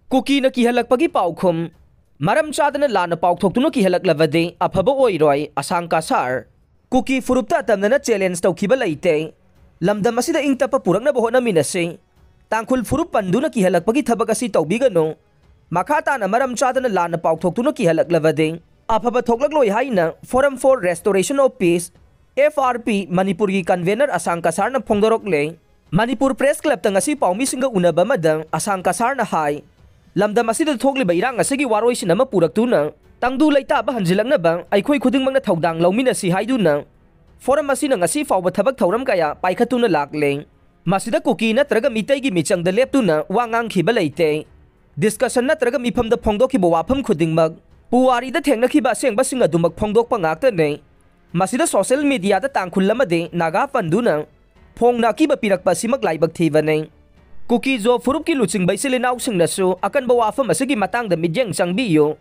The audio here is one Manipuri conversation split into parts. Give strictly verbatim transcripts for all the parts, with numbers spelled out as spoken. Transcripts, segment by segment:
ꯀꯨꯀꯤꯅ ꯀꯤꯍꯜꯂꯛꯄꯒꯤ ꯄꯥꯎꯈꯨꯝ꯫ ꯃꯔꯝ ꯆꯥꯗꯅ ꯂꯥꯟꯅ ꯄꯥꯎꯊꯣꯛꯇꯨꯅ ꯀꯤꯍꯜꯂꯛꯂꯕꯗꯤ ꯑꯐꯕ ꯑꯣꯏꯔꯣꯏ, ꯑꯁꯥꯡ ꯀꯁꯥꯔ꯫ ꯀꯨꯀꯤ ꯐꯨꯔꯨꯞꯇ ꯑꯇꯝꯅꯅ challenge ꯇꯧꯈꯤꯕ ꯂꯩꯇꯦ꯫ ꯂꯝꯗꯝ ꯑꯁꯤꯗ ꯏꯪ ꯇꯞꯄ ꯄꯨꯔꯛꯅꯕ ꯍꯣꯠꯅꯃꯤꯟꯅꯁꯤ꯫ ꯇꯥꯡꯈꯨꯜ ꯐꯨꯔꯨꯞ ꯄꯟꯗꯨꯅ ꯀꯤꯍꯜꯂꯛꯄꯒꯤ ꯊꯕꯛ ꯑꯁꯤ ꯇꯧꯕꯤꯒꯅꯨ꯫ ꯃꯈꯥ ꯇꯥꯅ ꯃꯔꯝ ꯆꯥꯗꯅ ꯂꯥꯟꯅ ꯄꯥꯎꯊꯣꯛꯇꯨꯅ ꯀꯤꯍꯜꯂꯛꯂꯕꯗꯤ ꯑꯐꯕ ꯊꯣꯛꯂꯛꯂꯣꯏ ꯍꯥꯏꯅ Forum for Restoration of Peace, F R P, ꯃꯅꯤꯄꯨꯔꯒꯤ convener ꯑꯁꯥꯡ ꯀꯁꯥꯔꯅ ꯐꯣꯡꯗꯣꯔꯛꯂꯦ꯫ ꯃꯅꯤꯄꯨꯔ Press Clubꯇ ꯉꯁꯤ ꯄꯥꯎꯃꯤꯁꯤꯡꯒ ꯎꯅꯕ ꯑꯃꯗ ꯑꯁꯥꯡ ꯀꯁꯥꯔꯅ ꯍꯥꯏ, ꯂꯝꯗꯝ ꯑꯁꯤꯗ ꯊꯣꯛꯂꯤꯕ ꯏꯔꯥꯡ ꯑꯁꯤꯒꯤ ꯋꯥꯔꯣꯏꯁꯤꯟ ꯑꯃ ꯄꯨꯔꯛꯇꯨꯅ ꯇꯪꯗꯨ ꯂꯩꯇꯥꯕ ꯍꯟꯖꯤꯜꯂꯛꯅꯕ ꯑꯩꯈꯣꯏ ꯈꯨꯗꯤꯡꯃꯛꯅ ꯊꯧꯗꯥꯡ ꯂꯧꯃꯤꯟꯅꯁꯤ ꯍꯥꯏꯗꯨꯅ Forum ꯑꯁꯤꯅ ꯉꯁꯤ ꯐꯥꯎꯕ ꯊꯕꯛ ꯊꯧꯔꯝ ꯀꯌꯥ ꯄꯥꯏꯈꯠꯇꯨꯅ ꯂꯥꯛꯂꯦ꯫ ꯃꯁꯤꯗ ꯀꯨꯀꯤ ꯅꯠꯇ꯭ꯔꯒ ꯃꯤꯇꯩꯒꯤ ꯃꯤꯆꯪꯗ ꯂꯦꯞꯇꯨꯅ ꯋꯥ ꯉꯥꯡꯈꯤꯕ ꯂꯩꯇꯦ꯫ Discussion ꯅꯠꯇ꯭ꯔꯒ ꯃꯤꯐꯝꯗ ꯐꯣꯡꯗꯣꯛꯈꯤꯕ ꯋꯥꯐꯝ ꯈꯨꯗꯤꯡꯃꯛ ꯄꯨꯋꯥꯔꯤꯗ ꯊꯦꯡꯅꯈꯤꯕ ꯑꯁꯦꯡꯕꯁꯤꯡ ꯑꯗꯨꯃꯛ ꯐꯣꯡꯗꯣꯛꯄ ꯉꯥꯛꯇꯅꯤ꯫ ꯃꯁꯤꯗ social mediaꯗ ꯇꯥꯡꯈꯨꯜ ꯑꯃꯗꯤ ꯅꯥꯒꯥ ꯄꯟꯗꯨꯅ ꯐꯣꯡꯅ ꯑꯀꯤꯕ ꯄꯤꯔꯛꯄ ꯑꯁꯤꯃꯛ ꯂꯥꯏꯕꯛ ꯊꯤꯕꯅꯤ꯫ ꯀꯨꯀꯤ ꯖꯣ ꯐꯨꯔꯨꯞꯀꯤ ꯂꯨꯆꯤꯡꯕ ꯏꯆꯤꯜ ꯏꯅꯥꯎꯁꯤꯡꯅꯁꯨ ꯑꯀꯟꯕ ꯋꯥꯐꯝ ꯑꯁꯤꯒꯤ ꯃꯇꯥꯡꯗ ꯃꯤꯠꯌꯦꯡ ꯆꯪꯕꯤꯌꯨ꯫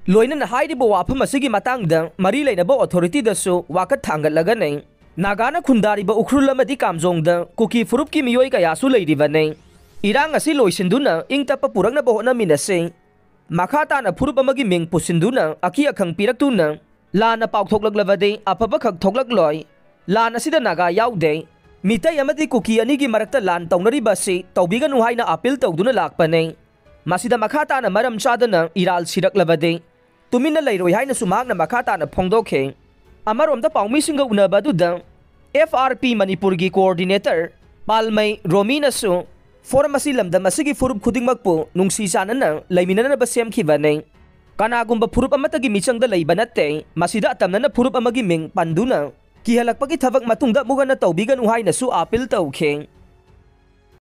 ꯂꯣꯏꯅꯅ ꯍꯥꯏꯔꯤꯕ ꯋꯥꯐꯝ ꯑꯁꯤꯒꯤ ꯃꯇꯥꯡꯗ ꯃꯔꯤ ꯂꯩꯅꯕ authorityꯗꯁꯨ ꯋꯥꯀꯠ ꯊꯥꯡꯒꯠꯂꯒꯅꯤ꯫ ꯅꯥꯒꯥꯅ ꯈꯨꯟꯗꯥꯔꯤꯕ ꯎꯈ꯭ꯔꯨꯜ ꯑꯃꯗꯤ ꯀꯥꯝꯖꯣꯡꯗ ꯀꯨꯀꯤ ꯐꯨꯔꯨꯞꯀꯤ ꯃꯤꯑꯣꯏ ꯀꯌꯥꯁꯨ ꯂꯩꯔꯤꯕꯅꯤ꯫ ꯏꯔꯥꯡ ꯑꯁꯤ ꯂꯣꯏꯁꯤꯟꯗꯨꯅ ꯏꯪ ꯇꯞꯄ ꯄꯨꯔꯛꯅꯕ ꯍꯣꯠꯅꯃꯤꯟꯅꯁꯤ꯫ ꯃꯈꯥ ꯇꯥꯅ ꯐꯨꯔꯨꯞ ꯑꯃꯒꯤ ꯃꯤꯡ ꯄꯨꯁꯤꯟꯗꯨꯅ ꯑꯀꯤ ꯑꯈꯪ ꯄꯤꯔꯛꯇꯨꯅ ꯂꯥꯟꯅ ꯄꯥꯎꯊꯣꯛꯂꯛꯂꯕꯗꯤ ꯑꯐꯕꯈꯛ ꯊꯣꯛꯂꯛꯂꯣꯏ꯫ ꯂꯥꯟ ꯑꯁꯤꯗ ꯅꯥꯒꯥ ꯌꯥꯎꯗꯦ꯫ ꯃꯤꯇꯩ ꯑꯃꯗꯤ ꯀꯨꯀꯤ ꯑꯅꯤꯒꯤ ꯃꯔꯛꯇ ꯂꯥꯟ ꯇꯧꯅꯔꯤꯕ ꯑꯁꯤ ꯇꯧꯕꯤꯒꯅꯨ ꯍꯥꯏꯅ appeal ꯇꯧꯗꯨꯅ ꯂꯥꯛꯄꯅꯤ꯫ ꯃꯁꯤꯗ ꯃꯈꯥ ꯇꯥꯅ ꯃꯔꯝ ꯆꯥꯗꯅ ꯏꯔꯥꯜ ꯁꯤꯔꯛꯂꯕꯗꯤ ꯇꯨꯃꯤꯟꯅ ꯂꯩꯔꯣꯏ ꯍꯥꯏꯅꯁꯨ ꯃꯍꯥꯛꯅ ꯃꯈꯥ ꯇꯥꯅ ꯐꯣꯡꯗꯣꯛꯈꯤ꯫ ꯑꯃꯔꯣꯝꯗ ꯄꯥꯎꯃꯤꯁꯤꯡꯒ ꯎꯅꯕ ꯑꯗꯨꯗ F R P ꯃꯅꯤꯄꯨꯔꯒꯤ coordinator ꯄꯥꯜꯃꯩ ꯔꯣꯃꯤꯅꯁꯨ Forum ꯑꯁꯤ ꯂꯝꯗꯝ ꯑꯁꯤꯒꯤ ꯐꯨꯔꯨꯞ ꯈꯨꯗꯤꯡꯃꯛꯄꯨ ꯅꯨꯡꯁꯤ ꯆꯥꯟꯅꯅ ꯂꯩꯃꯤꯟꯅꯅꯕ ꯁꯦꯝꯈꯤꯕꯅꯤ꯫ ꯀꯅꯥꯒꯨꯝꯕ ꯐꯨꯔꯨꯞ ꯑꯃꯠꯇꯒꯤ ꯃꯤꯆꯪꯗ ꯂꯩꯕ ꯅꯠꯇꯦ꯫ ꯃꯁꯤꯗ ꯑꯇꯝꯅꯅ ꯐꯨꯔꯨꯞ ꯑꯃꯒꯤ ꯃꯤꯡ ꯄꯟꯗꯨꯅ ꯀꯤꯍꯜꯂꯛꯄꯒꯤ ꯊꯕꯛ ꯃꯇꯨꯡꯗ ꯑꯃꯨꯛ ꯍꯟꯅ ꯇꯧꯕꯤꯒꯅꯨ ꯍꯥꯏꯅꯁꯨ appeal ꯇꯧꯈꯤ꯫